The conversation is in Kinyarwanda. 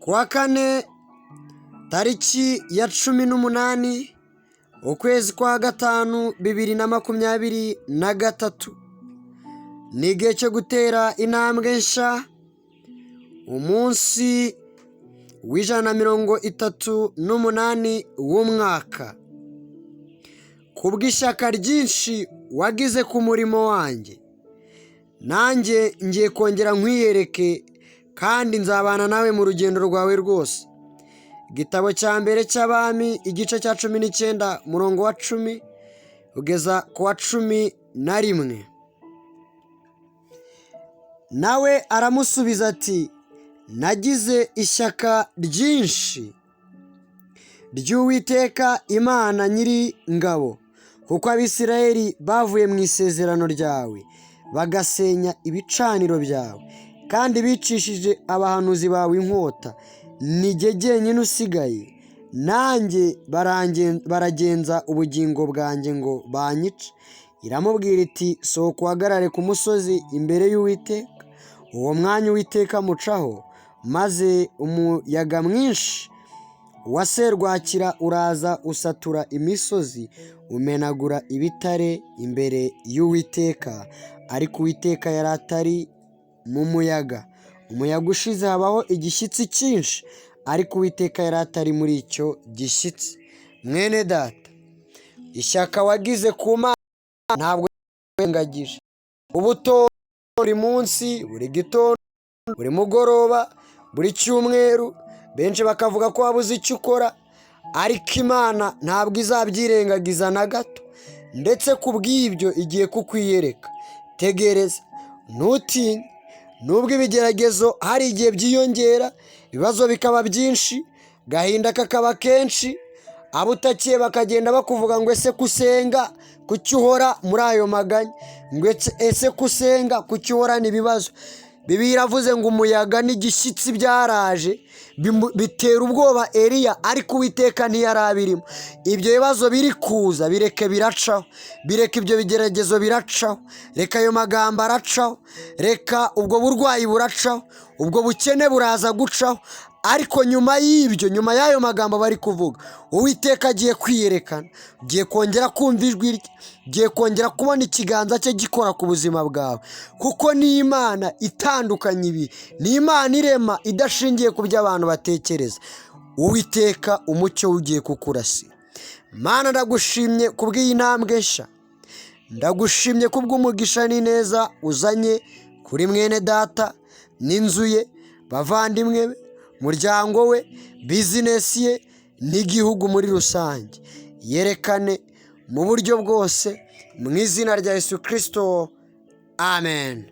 Ku wa kane tariki ya 18 ukwezi kwa gatanu 2023, ni igihe cyo gutera intambwe nshya, umunsi w'138 w'umwaka. Kubw'ishyaka ryinshi wagize ku murimo wanjye, nanjye ngiye kongera nkwiyereke kandi nzabana nawe mu rugendo rwawe rwose. Igitabo cya mbere cy'Abami, igice cya 19, umurongo wa 10 kugeza ku wa 11. Nawe aramusubiza ati: "Nagize ishyaka ryinshi ry'Uwiteka Imana Nyiringabo, kuko Abisirayeli bavuye mu isezerano ryawe, bagasenya ibicaniro byawe, kandi bicishije abahanuzi bawe inkota. Ni jye jyenyine usigaye, nanjye baragenza ubugingo bwanjye ngo banyice." Iramubwira iti: "Sohoka uhagarare ku musozi imbere y'Uwiteka." Uwo mwanya Uwiteka amucaho, maze umuyaga mwinshi wa serwakira uraza usatura imisozi, umenagura ibitare imbere y'Uwiteka, ariko Uwiteka yari atari mu muyaga. Umuyaga ushize habaho igishyitsi cyinshi, ariko Uwiteka yari atari muri icyo gishyitsi. Mwene data, ishyaka wagize ku Mana ntabwo wirengagije. Ubuto buri munsi, buri gitondo, buri mugoroba, buri cyumweru, benshi bakavuga ko wabuze icyo ukora, ariko Imana ntabwo izabyirengagiza na gato. Ndetse ku bw'ibyo igiye kukwiyereka. Tegereza, ntutinye, nubwo ibigeragezo hari igihe byiyongera, ibibazo bikaba byinshi, gahinda kakaba kenshi, abo utakiye bakagenda bakuvuga ngo: "Ese kusenga kuki uhora muri ayo maganya?" Ngo: "Ese kusenga kuki uhorana ibibazo?" Bibiliya iravuze ngo umuyaga n'igishyitsi byaraje bitera ubwoba Eliya, ariko Uwiteka ntiyari abirimo. Ibyo bibazo biri kuza, bireke biracaho, bireke ibyo bigeragezo biracaho, reka ayo magambo aracaho, reka ubwo burwayi buracaho, ubwo bukene buraza gucaho. Ariko nyuma y'ibyo, nyuma y'ayo magambo bari kuvuga, Uwiteka agiye kwiyerekana, ugiye kongera kumva ijwi rye, ugiye kongera kubona ikiganza cye gikora ku buzima bwawe, kuko ni Imana itandukanye. Ibi ni Imana irema idashingiye ku byo abantu batekereza. Uwiteka umucyo we ugiye kukurasira. Mana, ndagushimye kubw'iyi ntambwe nshya, ndagushimye kubw'umugisha n'ineza uzanye kuri mwene data n'inzu ye, bavandimwe be, umuryango we, business ye n'igihugu muri rusange. Yerekane mu buryo bwose, mu izina rya Yesu Kirisito, amen.